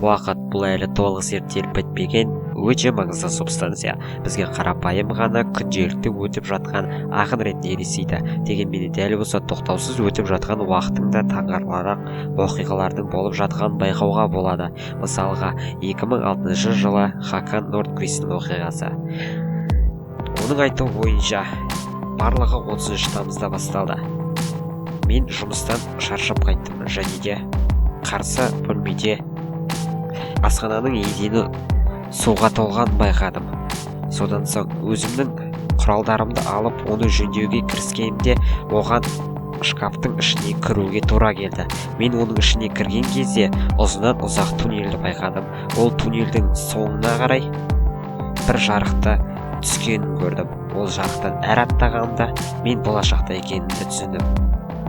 Уақыт — бұл әлі толық зерттеліп бітпеген өте маңызды субстанция. Бізге қарапайым ғана күнделікті өтіп жатқан ағын ретінде елестейді. Дегенмен дәл осы тоқтаусыз өтіп жатқан уақыттың да таңғаларлық оқиғалардың болып жатқанын байқауға болады. Мысалға, 2006 жылы Хакан Нордквисттің оқиғасы. Оның айтуы бойынша, барлығы 30 тамызда басталды. Мен жұмыстан шаршап қайттым және де қарсы бөлмеде асхананың едені суға толғанын байқадым. Содан соң өзімнің құралдарымды алып, оны жөндеуге кіріскенімде, оған шкафтың ішіне кіруге тура келді. Мен оның ішіне кірген кезде ұзыннан ұзақ туннельді байқадым. Ол туннельдің соңына қарай бір жарықты түскенін көрдім. Ол жарықтан әр аттағанымда, мен болашақта екенімді түсіндім.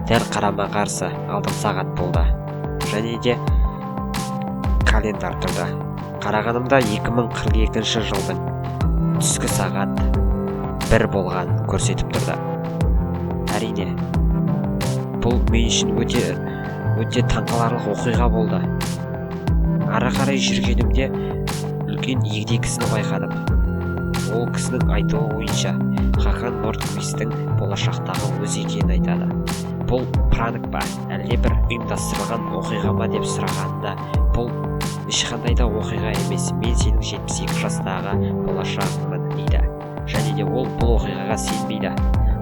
Дәл қарама қарсы алдым сағат болды және де календарь тұрды. Қарағанымда, 2042 жылдың түскі сағат 1 болғанын көрсетіп тұрды. Әрине, бұл мен үшін өте өте таңқаларлық оқиға болды. Ары қарай жүргенімде үлкен егде кісіні байқадым. Ол кісінің айтуы бойынша, Хакан Нордквисттің болашақтағы өзі екенін айтады. Бұл пранк па, әлде бір ұйымдастырылған оқиға ма деп сұрағанда, бұл ешқандай да оқиға емес, мен сенің 72 жастағы болашағыңмын дейді. Және де ол бұл оқиғаға сенбейді.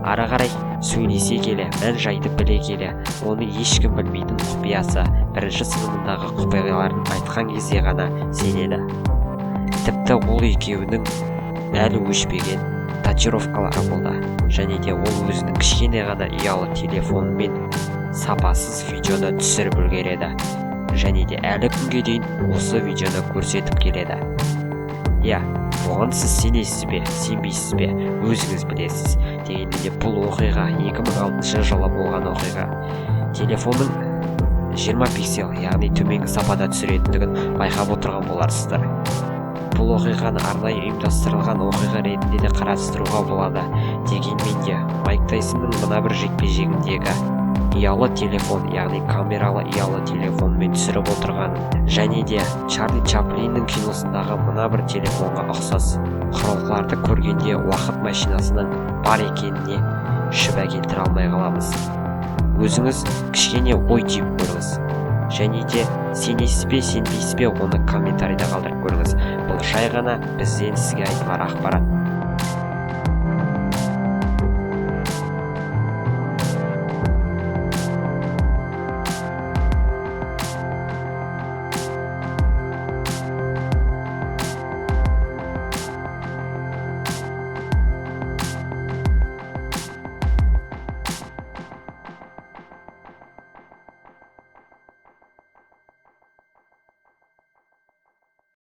Ары қарай сөйлесе келе, мән жайды біле келе, оны ешкім білмейтін құпиясы, бірінші сыныбындағы құпияларын айтқан кезде ғана сенеді. Тіпті ол екеуінің әлі өшпеген татуировкалары болды және де ол өзінің кішкене ғана ұялы телефонымен сапасыз видеоны түсіріп үлгереді және де әлі күнге дейін осы видеоны көрсетіп келеді. Иә, бұған сіз сенесіз бе, сенбейсіз бе, өзіңіз білесіз. Дегенмен де бұл оқиға 2006 жылы болған оқиға. Телефонның 20 пиксель, яғни төменгі сапада түсіретіндігін байқап отырған боларсыздар. Бұл оқиғаны арнайы ұйымдастырылған оқиға ретінде де қарастыруға болады. Дегенмен де Майк Тайсонның мына бір жекпе-жегіндегі ұялы телефон, яғни камералы ұялы телефонмен түсіріп отырған және де Чарли Чаплиннің киносындағы мына бір телефонға ұқсас құрылғыларды көргенде, уақыт машинасының бар екеніне шүбә келтіре алмай қаламыз. Өзіңіз кішкене ой түйіп көріңіз және де сенесіз бе, сенбейсіз бе, оны комментарийда қалдырып көріңіз. Бұл жай ғана бізден сізге айтылар ақпарат.